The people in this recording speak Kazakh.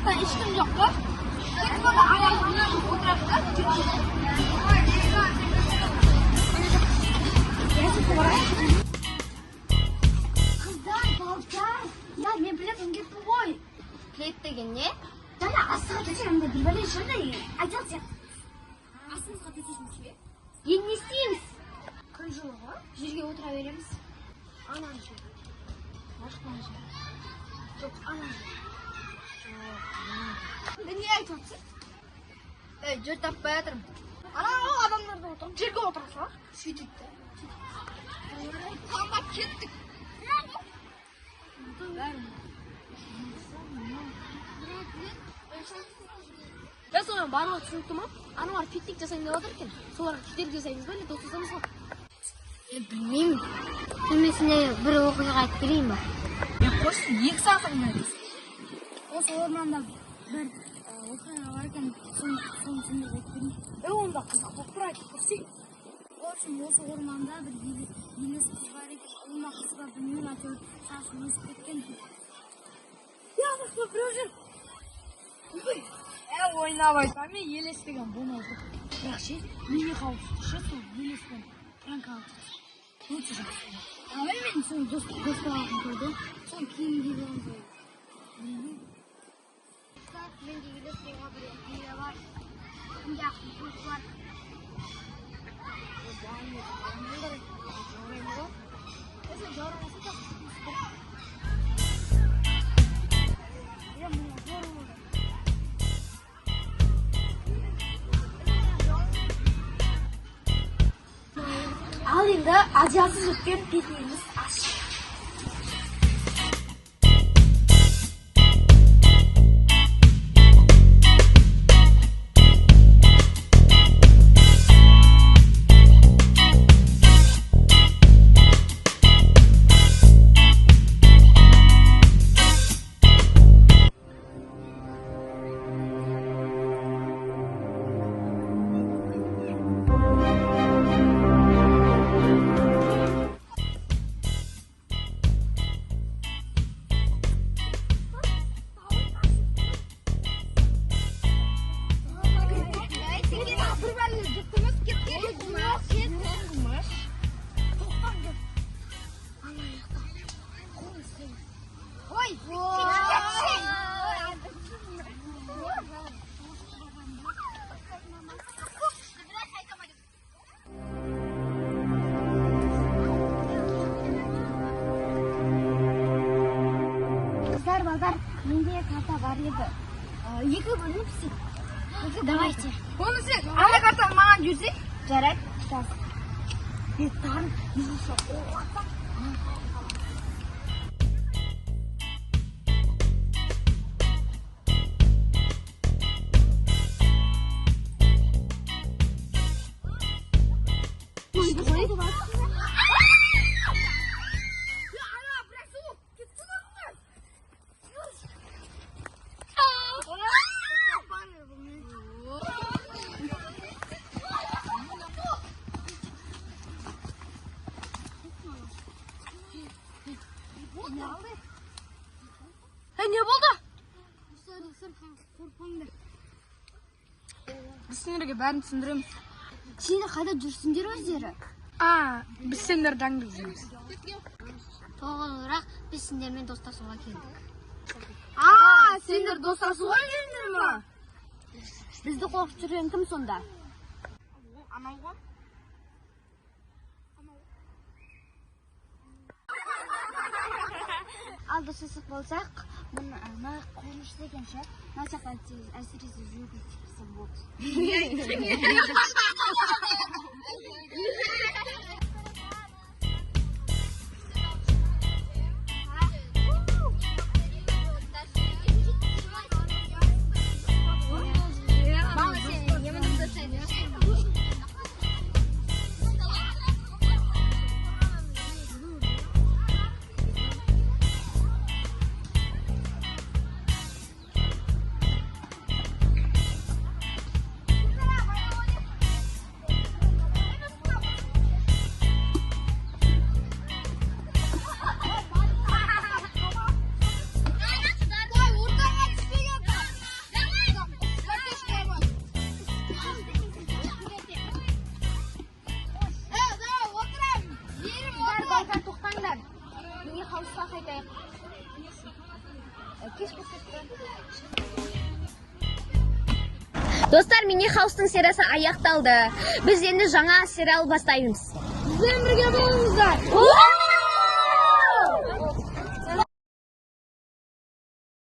жақта ешкім жоқ па? Отырады да. Қыздар, балдар, я мен плед ұмытып ғой. Плед деген не? Жаңа астыға төсек андай бір бәле жүр да, одеяло сияқты. Астымызға төсейміз бе? Енді не істейміз? Күн жылы ғой, жерге отыра береміз. Ана жер. Может, ана жер. Жоқ, ана жер. Жоқ, ана жер. Не айтып отырсың? Ей, жер таппай жатырмын. Ана адамдарды отырып, жерге отыра салайық. Сөйтейік те. Тамақ кеттік. Я соның барлығы түсінікті ма? Аналар пикник жасайын деп жатыр екен. Соларға кедергі жасаймыз ба, или достасамыз ба? Білмеймін. Мен сендерге бір оқиға айтып берейін ба? Қойшы, 2 сағат әңгіме айтасың. Осы орманда бір оқиға бар екен, соны сендерге айтып берейін. Онда қызық болып тұр, айтып көрсей. В общем, осы орманда бір елес қыз бар екен. Ол ма қыз ба білмеймін, әйтеуір шашы өсіп кеткен. Я, ана біреу жүр. Ойнап айтамын, мен елес деген болмайды. Бірақ ше, неге қауіпсіз ше, сол елеспен пранк алып жүрсің. Өте жақсы. А мен соны достарым көрдім. Соны киім киіп алған сол. Білмеймін. Менде елес болуға бір идея бар. Менде ақыл бар. Ал енді одеялсыз өткен пикнигіміз ашық. Қыздар, балдар, менде карта бар еді. Екі бөлініп істейік. Давайте. Оны сен ана картаны маған жіберсең? Жарайды, сейчас. Беттарын еще оқ. Не болды? Біз сендерге бәрін түсіндіреміз. Сендер қайда жүрсіңдер өздері? Біз сендерді аңдып жүрміз. Толығырақ біз сендермен достасуға келдік. Сендер достасуға келдіңдер ма? Бізді қорқытып жүрген кім сонда? Анау ғой. Ал достасақ болсақ, мына қорқынышты екен ше. Мына жақта әсіресе жүріп кетсе болды. Мама, сен емін достасайын. Кеш болып кетті. Достар, Мини Хаустың сериясы аяқталды. Біз енді жаңа сериал бастаймыз. Бізбен бірге болыңыздар. Уа!